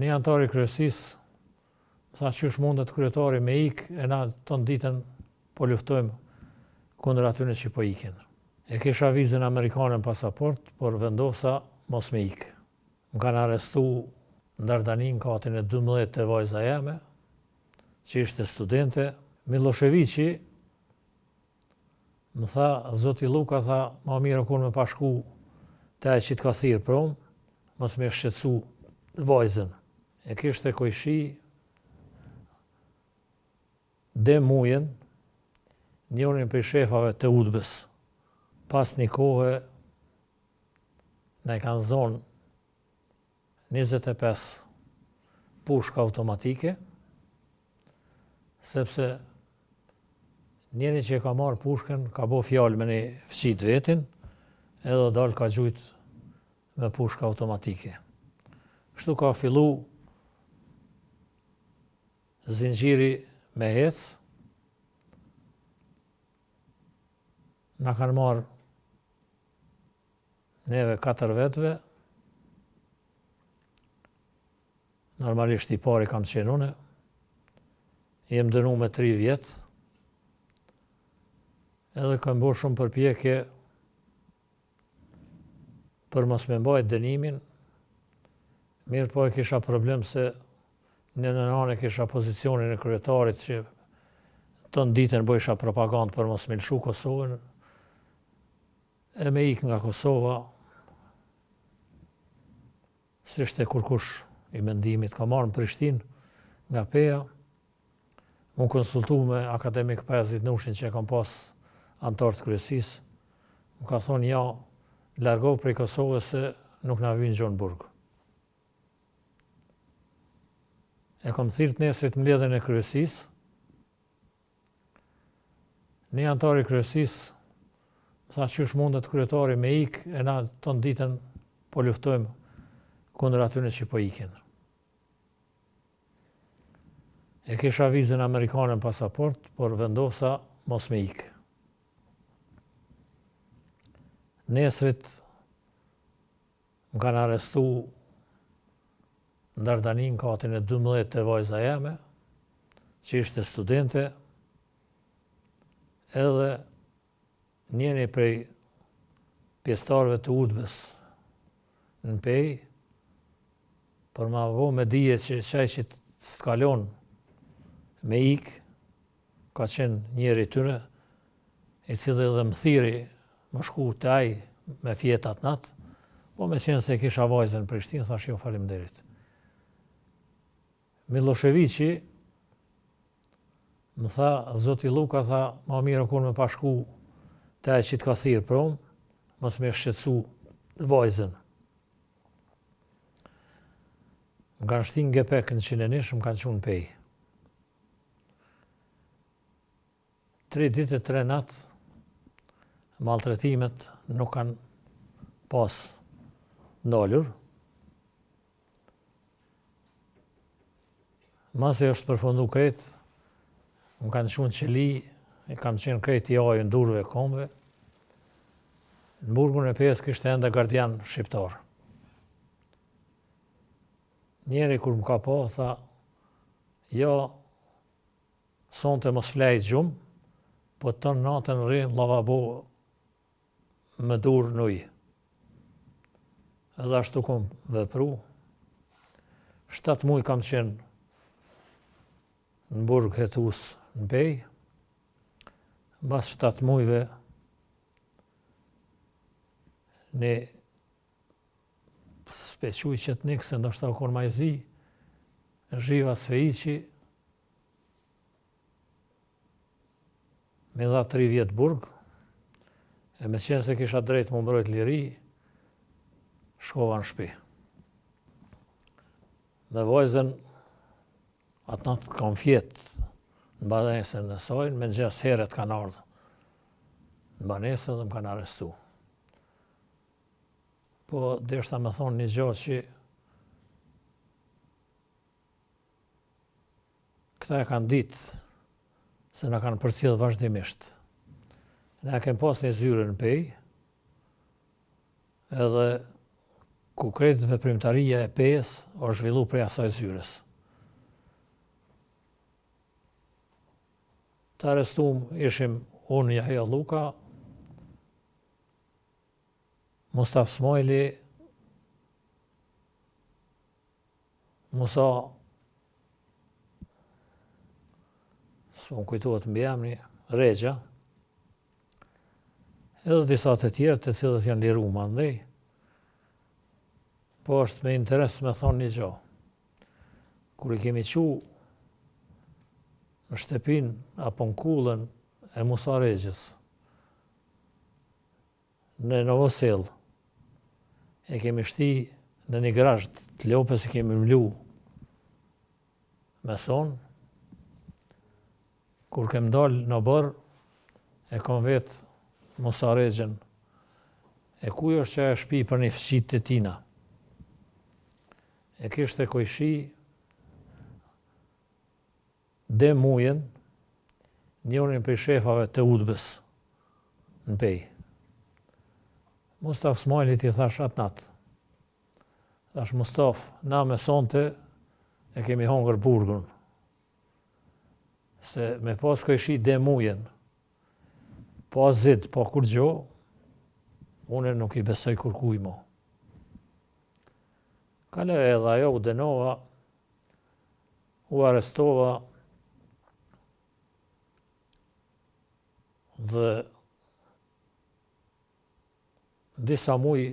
Një anëtar i kryesisë më tha qysh mundet kryetari me ik e na tonë ditën po luftojmë kundër atyne që po ikin. E kisha vizën amerikane në pasaport, por vendosa mos me ik. Më kanë arrestu në Dardani në katin e 12 te vajza jeme, që ishte studente. Millosheviqi Më tha, zoti Lluka, tha, ma mirë o konë me pa shku te ai që të ka thirrë prom, mos me shqetësu vajzën. E kishte kojshi Demë Mujën, njërin prej shefave të Udbës. Pas një kohe, na i kanë zonë 25 pushka automatike, sepse njëri që e ka marrë pushkën, ka bo fjalë me një fqi të vetin, edhe dalë ka gjujtë me pushka automatike. Kështu ka fillu zinxhiri me hecë, na kanë marrë neve katër vetëve, normalisht i pari kam qenë une, jem dënu me tri vjet, edhe kam bo shumë përpjekje për mos me mbajt dënimin, mirëpo e kisha problem se në njërën anë kisha pozicionin e kryetarit që tonë ditën bojsha propagandë për mos me lëshu Kosovën, E me ikë nga Kosova, s'ishte kurkush i mendimit, kam ardhë në Prishtinë, nga Peja, m'u konsultu me akademik Pajazit Nushin që e kam pas anëtar të kryesisë, më ka thonë, ja, largohu prej Kosovës se nuk na vyn gjo në burg. E kam thirrë të nesrit mbledhjen e kryesisë, Një anëtar i kryesisë më tha qysh mundet kryetari me ik e na tonë ditën po luftojmë kundër atyne që po ikin. E kisha vizën amerikane në pasaport, por vendosa mos me ik. Nesrit Më kanë arrestu në Dardani në katin e 12 te vajza jeme, që ishte studente, edhe njëri prej pjesëtarëve të Udbës në Pejë, për ma bo me dije që qaj që s'të ka lonë me ikë, ka qenë njëri tyre, i cili edhe më thirri me shku te ai me fjetë atë natë, po me qenë se kisha vajzën në Prishtinë, thash jo faleminderit. Millosheviqi më tha, zoti Lluka, tha, ma mirë o konë me pa shku te ai që të ka thirrë prom, mos me shqetësu vajzën. Më kanë shti në gepek në 101, më kanë çu në Pejë. Tri ditë e tre natë, maltretimet nuk kanë pas ndalur. Masi është përfundu krejt, më kanë çu në qeli, e kam qenë krejt i ajun durve e komve. Në burgun e Pejës kishte ende gardian shqiptar. Njëri kur më ka pa, tha, jo, Sonte mos flej gjumë, po tënë natën rri në lavabo me dur në ujë. Edhe ashtu kom vepru. 7 muj kam qenë në burg hetues në Pejë. Mbas 7 mujve një s'pe quj çetnik se ndoshta u konë ma i zi, Zhiva Cvejiqi, M'i dha tri vjet burg, e me qenë se kisha drejt m'u mbrojt n'liri, shkova në shpi. Me vajzën, atë natë kam fjet në banesën e saj, në mëngjes herët kanë ardhë në banesë dhe më kanë arrestu. Po, deshta me thonë një gjo që Këta e kanë ditë se na kanë përcjellë vazhdimisht. Ne e kem pas një zyrë në Pejë, edhe Ku krejt veprimtaria e Pejës është zhvillu prej asaj zyrës. Të arrestum ishim unë Jahja Lluka, Mustaf Smajli, Musa s'më kujtohet mbiemri, Rexha, edhe disa të tjerë të cilët janë liru mandej, po është me interes me thonë një gjo. Kur i kemi çu në shtëpin apo në kullën e Musa Rexhës, Në Novosellë e kemi shti në një grazhd të lopës e kemi mlu me sonë. Kur kem dalë në oborr, e kom vetë Musa Rexhën, e kuj është qajo shpi për një fqit të tina. E kishte kojshi Demë Mujën, njërin prej shefave të Udbës në Pejë. Mustaf Smajlit i thash atë natë. Thash Mustaf, na me sonte e kemi hongër burgun. Se me pas kojshi Demë Mujën, pa zid, pa kurgjo, unë nuk i besoj kurkuj mo. Kaloi edhe ajo u dënova, U arrestova dhe disa muj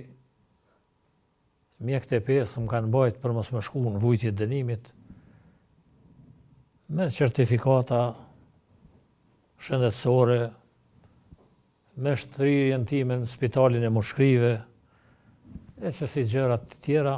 mjekët e Pejës më kanë mbajt për mos me shku në vujtje të dënimit me certifikata shëndetësore, me shtrirjen time në spitalin e mushkrive, e qësi gjëra të tjera.